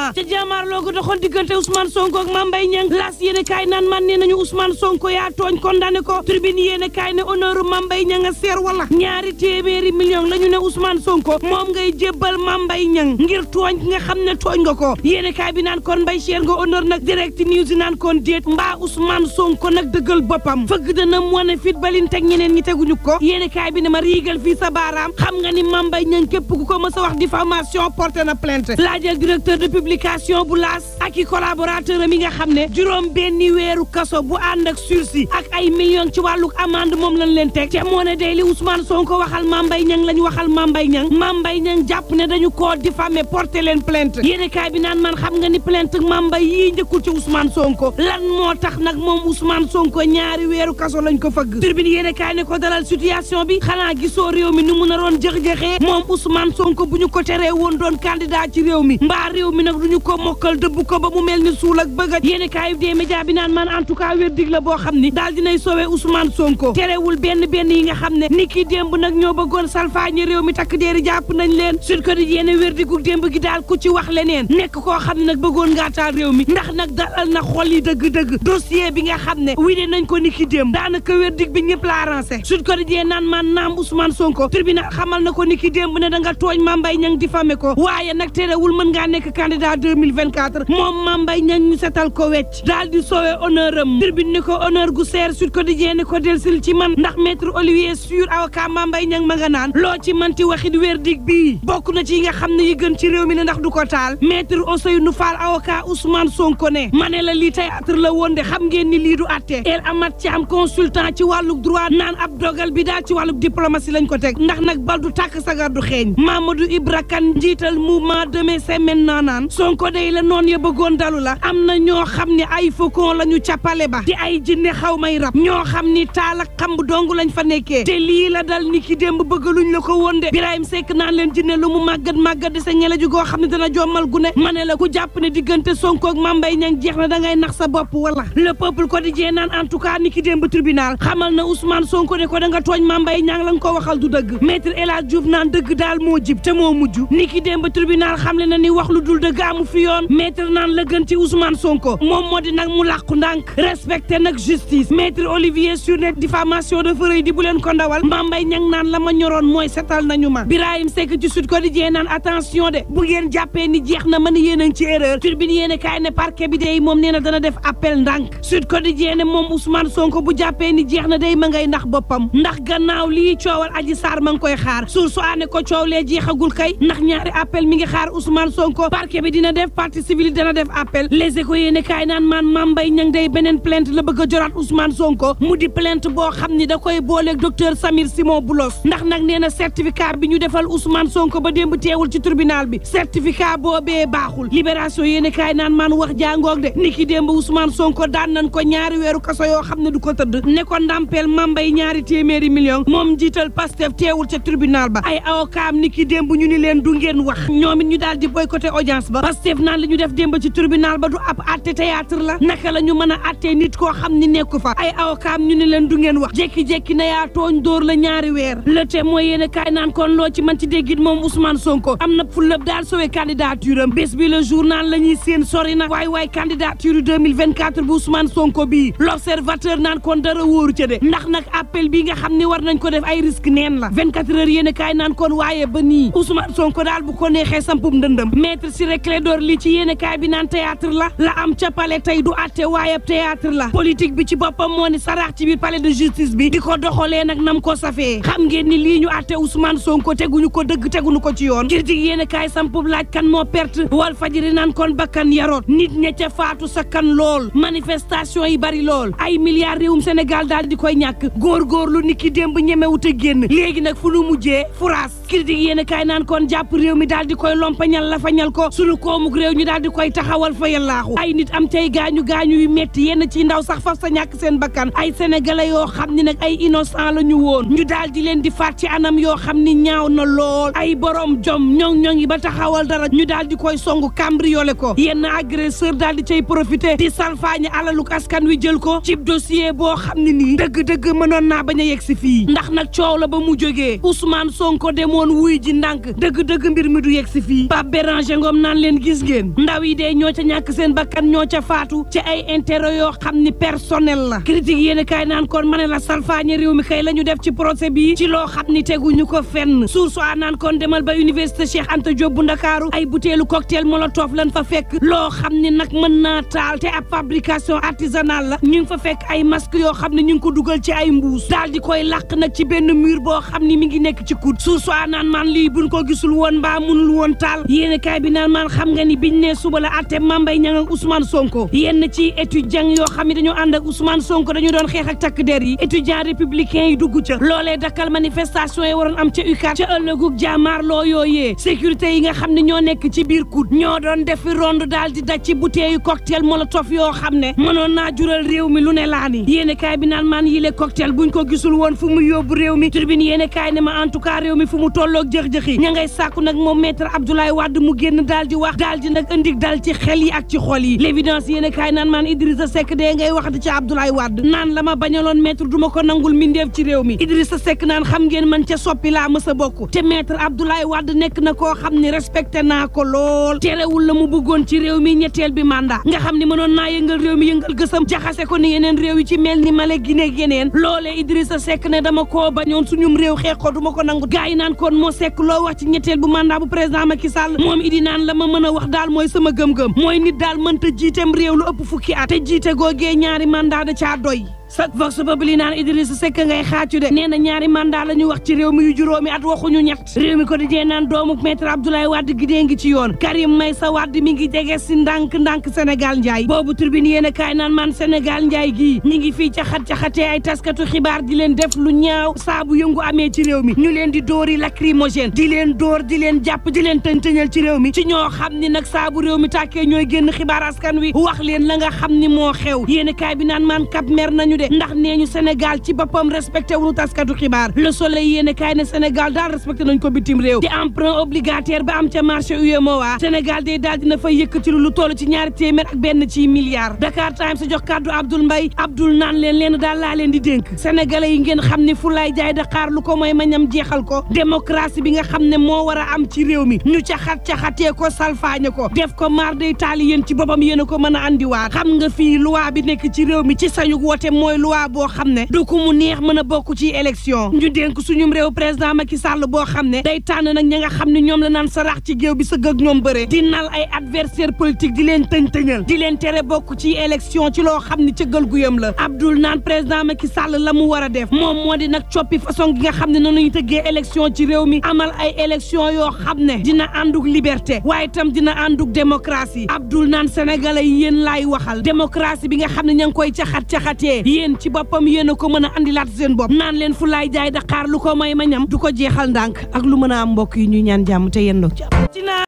Kama ca jàmmaarloo ko doxoon diggante Ousmane Sonko ak Mame Mbaye Niang las yéene kaay naan man nee nañu Ousmane Sonko yaa tooñ condamné ko tribune yéene kaay ne honneur Mame Mbaye Niang a seer wala ñaari téeméeri million la ñu ne Ousmane Sonko moom ngay jébbal Mame Mbaye Niang ngir tooñ nga xam ne tooñ nga ko yéene kaay bi naan kon Mbaye cher nga honneur nag direct news naan kon déet mbaa Ousmane Sonko nag dëggal boppam fëgg dana mu wane fit balin teg ñeneen ñi teguñu ko yéene kaay bi ne ma riigal fii sa baaraam xam nga ni Mame Mbaye Niang képp ku ko mës a wax diffamation porté na plainte laajal directeur de publication bu laas ak i collaborateur am yi nga xam ne juróom benni weeru kaso bu ànd ak sursis ak ay millions ci wàllu amende moom lañ leen teg te moo ne day li Ousmane Sonko waxal Mame Mbaye Niang lañ waxal Mame Mbaye Niang Mame Mbaye Niang jàpp ne dañu koo diffamé porté leen plainte yéene kaay bi naan man xam nga ni plainte Mame Mbaye yii njëkkul ci Ousmane Sonko lan moo tax nag moom Ousmane Sonko ñaari weeru kaso lañ ko fëgg tribune yéene kaay ne ko dalal situation bi xanaa gisoo réew mi nu mu naroon jëx-jëxee moom Ousmane Sonko bu ñu ko teree woon doon candidat ci réew mi mbaa réew mi nag du ñu ko mokkal dëbb ko ba mu mel ni suul ak bëggat yéene kaay des médias bi naan man en tout cas wér dig la boo xam ni daal dinay sowe Ousmane Sonko terewul benn yi nga xam ne ni ki démb nag ñoo bëggoon salfaañi réew mi takk deeri jàpp nañ leen Sud Quotidien wér digu démb gi daal ku ci wax leneen nekk koo xam ne nag bëggoon ngaa taal réew mi ndax nag dalal na xol yi dëgg-dëgg dossier bi nga xam ne wide nañ ko ni ki démb daanaka wér dig bi ñëpp la arrangé Sud Quotidien naan man naam Ousmane Sonko tribunal xamal na ko ni ki démb ne da nga tooñ Mame Mbaye Niang diffamé ko waaye nag terewul mën ngaa nekk candidat 2024 moom Mame Mbaye Niang ñu setal ko wecc daal di sowe honneur am tribune ni ko honneur gu seer Sud Quotidien ni ko delsil ci man ndax maître Olivier Sur avocat Mame Mbaye Niang ma nga naan loo ci manti waxit verdict bii bokk na ci yi nga xam ne yi gën ci réew mi ne ndax du ko taal maître Ousseynou Fall avocat Ousmane Sonko ne ma ne la lii théâtre la woon de xam ngeen ni lii du atte El Amath Thiam consultant ci wàlluk droit naan ab dogal bi daal ci wàlluk diplomatie lañ ko teg ndax nag bal du tàkk sagar du xeeñ Mamadou Ibra Kane njiital mouvement Demain c'est maintenant naan Sonko day la noon ya bëggoon dalu la am na ñoo xam ne ay faucon la ñu cappale ba di ay jinne xaw may rab ñoo xam ni taal ak xamb dong lañ fa nekkee te lii la dal ni ki démb bëgg luñ la ko woon de Birahim Seck naan leen jinne lu mu màggat di sa ñele ju goo xam ne dana jommal gune ma ne la ku jàpp ne diggante Sonko ak Mame Mbaye Niang jeex na da ngay nax sa bopp wala le peuple quotidien naan en tout cas ni ki démb tribunal xamal na Ousmane Sonko ne ko da nga tooñ Mame Mbaye Niang la nga ko waxal du dëgg maître El Hadj Diouf naan dëgg daal moo jib te moo mujj ni ki démb tribunal xamle na ni wax lu dul dëgg amu fi yoon maître naan la gën ci Ousmane Sonko moom moo di nag mu làqu ndànk respecté nag justice maître Olivier Sur ne diffamation de fërëy di bu leen ko ndawal Mame Mbaye Niang naan la ma ñoroon mooy setal nañu ma Birahim Seck ci Sud Quotidien naan attention de bu ngeen jàppee ni jeex na ma ni yéen a ngi ci erreur turbine yéen a kaay ne parquet bi day moom nee na dana def appel ndànk Sud Quotidien ne moom Ousmane Sonko bu jàppee ni jeex na day ma ngay ndax boppam ndax gannaaw lii coowal Adji Sarr ma ngi koy xaar suur su aane ko coow lee jeexagul kay ndax ñaari appel mi ngi xaar Ousmane Sonko parquet bi dina def partie civile dana def appel les échos yéen a kaay naan man Mame Mbaye Niang day beneen plainte la bëgg a joraat Ousmane Sonko mu di plainte boo xam ni da koy booleeg docteur Samir Simon Boulos ndax nag nee na certificat bi ñu defal Ousmane Sonko ba démb teewul ci tribunal bi certificat boobee baaxul libération yéene kaay naan man wax jàngoog de niki démb Ousmane Sonko daan nañ ko ñaari weeru kaso yoo xam ne du ko tëdd ne ko ndàmpeel Mame Mbaye ñaari téeméeri million moom jiital Pastef teewul ca tribunal ba ay avocat am niki démb ñu ni leen du ngeen wax ñoom it ñu daal di boycotté audience ba Pastef naan la ñu def démb ci tribunal ba du ab atte théâtre la naka la ñu mën a attee nit koo xam ni nekku fa ay avocat am ñu ni leen du ngeen wax jékki-jékki na yaa tooñ dóor la ñaari weer le témoin yéene kaay naan kon loo ci mën ci déggit moom Ousmane Sonko am na fullëb daal sowe candidature am bés bi le journal la ñuy seen sori na waay candidature 2024 bu Ousmane Sonko bii l'observateur naan kon dara wóoru ca de ndax nag appel bi nga xam ni war nañ ko def ay risque neen la 24 heures yéene kaay naan kon waaye ba nii Ousmane Sonko daal bu ko neexee sampum ndëndëm maître Ciré Clédor Ly ci yéene kaay bi naan théâtre la am ca palais tey du atte waaye théâtre la politique bi ci boppam moo ni saraax ci biir palais de justice bi di ko doxalee nag nam ko safee xam ngeen ni lii ñu atte Ousmane Sonko teguñu ko dëgg teguñu ko ci yoon critique yéene kaay sampub laaj kan moo perte wal fajiri naan kon bakkan yaroot nit ña ca faatu sa kan lool manifestation yi bari lool ay milliards réewum Sénégal daal di koy ñàkk góorgóorlu ni ki démb ñemewut a génn léegi nag fu nu mujjee furaas critique yéene kaay naan kon jàpp réew mi daal di koy lompañal la fañal ko sunu koomuk réew ñu daal di koy taxawal fa yallaaxu ay nit am tey gaañu yu metti yenn ci ndaw sax faf sa ñàkk seen bakkan ay sénégalais yoo xam ni nag ay innocent la ñu woon ñu daal di leen di faat ci anam yoo xam ni ñaaw na lool ay borom jom ñoŋ yi ba taxawal dara ñu daal di koy songu cambriolé ko yenn agresseur daal di cay profité di salfaañe alaluk askan wi jël ko cib dossier boo xam ne nii dëgg-dëgg mënoon naa bañ a yegg si fii ndax nag coow la ba mu jógee Ousmane Sonko demoon wuy ji ndànk dëgg-dëgg mbir mi du yegg si fii Pape Béranger Ngom naan leen ngeen ndaw yi dee ñoo ca ñàkk seen bakkan ñoo ca faatu ci ay intérêt yoo xam ni personnel la critique yéen kaay naan kon ma ne la salfaañe réew mi kay la ñu def ci procès bi ci loo xam ni teguñu ko fenn source a naan kon demal ba université Cheikh Anta Diop bu Ndakaaru ay butéelu cocktail molotov lan fa fekk loo xam ni nag mën naa taal te ab fabrication artisanale la ñu ngi fa fekk ay masque yoo xam ne ñu ngi ko dugal ci ay mbuus daal di koy làq nag ci benn mur boo xam ni mi ngi nekk ci kut source a naan man lii buñ ko gisul woon mbaa mënul woon taal yéen kaay bi naan man xam nga ni biñ ne suba la atte Mame Mbaye Niang ak Ousmane Sonko yenn ci étudiants yoo xam ne dañoo ànd ak Ousmane Sonko dañu doon xeex ak takk der yi étudiants républicains yi dugg ca loolee dakkal manifestation yi waroon am ca UCAD ca ëllëgug jaamaarloo yooyee sécurité yi nga xam ne ñoo nekk ci biir kut ñoo doon defi ronde daal di daj ci butéeyu cocktail molotov yoo xam ne mënoon naa jural réew mi lu ne laa ni yéene kaay bi naan maan yile cocktail buñ ko gisul woon fu mu yóbbu réew mi turbine yéene kaay ne ma en tout cas réew mi fu mu tolloog jëx-jëxi ña ngay sàkku nag moom maître Abdoulaye Wade mu génn daal di wax daal di nag indi dal ci xel yi ak ci xol yi l'évidence yéene kaay naan maan Idrissa Seck dee ngay waxati ci Abdoulaye Wade naan la ma bañaloon maître duma ko nangul mindeef ci réew mi Idrissa Seck naan xam ngeen man ca soppi laa mës a bokk te maître Abdoulaye Wade nekk na koo xam ne respecté naa ko lool terewul la mu bëggoon ci réew mi ñetteel bi mandat nga xam ne mënoon naa yëngal réew mi yëngal gësam jaxase ko ni yeneen réew yi ci mel ni Mali Guinée yeneen loolee Idrissa Seck ne dama koo bañoon suñum réew xeex ko duma ko nangu gaa yi naan kon moo Seck loo wax ci ñetteel bu mandat bu président Macky Sall moom idi naan la ma mën a wax daal mooy sama gëm-gëm mooy nit daal mënta jiiteem réew lu ëpp fukki at te jiite googee ñaari mandat da caa doy sak vox populi naan Idrissa Seck ngay xaacu de nee na ñaari mandat la ñu wax ci réew mi yu juróomi at waxuñu ñett réew mi ko di jee naan doomu maître Abdoulaye Wade gi dee ngi ci yoon Karim Meïssa Wade mi ngi jege si ndànk Sénégal njaay boobu tribune yéen a kaay naan man Sénégal njaay gii ñi ngi fii caxatee ay taskatu xibaar di leen def lu ñaaw saabu yëngu amee ci réew mi ñu leen di dóori lacrymogène di leen dóor di leen jàpp di leen tëñtëñal ci réew mi ci ñoo xam ni nag saabu réew mi tàkkee ñooy génn xibaar askan wi wax leen la nga xam ni moo xew yéen a kaay bi naan man kap mer nañu de ndax nee ñu Sénégal ci boppam respecté wuñu taskatu xibaar Le Soleil yéene kaay ne Sénégal daal respecté nañ ko bitim réew di emprunt obligataire ba am ca marché UEMOA Sénégal day daal dina fay yëkkati lu toll ci ñaari téeméer ak benn ci milliards Dakar Times jox kàddu Abdoul Mbaye Abdoul naan leen daal laa leen di dénk sénégalais yi ngeen xam ne fu laay jaay Dakar lu ko mooy ma ñam jeexal ko démocratie bi nga xam ne moo war a am ci réew mi ñu caxatee ko salfaañe ko def ko maar day taali yéen ci boppam yéen a ko mën a andiwaat xam nga fii loi bi nekk ci réew mi ci sañu woote mooy loi boo xam ne du ko mu neex mën a bokk ci élection ñu dénk suñum réew président Macky Sall boo xam ne day tànn nag ñi nga xam ne ñoom la naan sarax ci géew bi sëgg ak ñoom bëre di nal ay adversaire politique di leen tëñ-tëñal di leen tere bokk ci élection ci loo xam ne cëggal guyam la Abdoul naan président Macky Sall la mu war a def moom moo di nag coppi façon gi nga xam ne noonu ñu tëggee élection ci réew mi amal ay élection yoo xam ne dina ànduk liberté waaye itam dina ànduk démocratie Abdoul naan sénégalais yi yéen laay waxal démocratie bi nga xam ne ña ngi koy caxatee yéen ci boppam yéen a ko mën a andilaat seen bopp naan leen fu laay jaay Dakar lu ko may ma ñam du ko jeexal ndànk ak lu mën a am mbokk yi ñuy ñaan jàmm te yendoog jàmm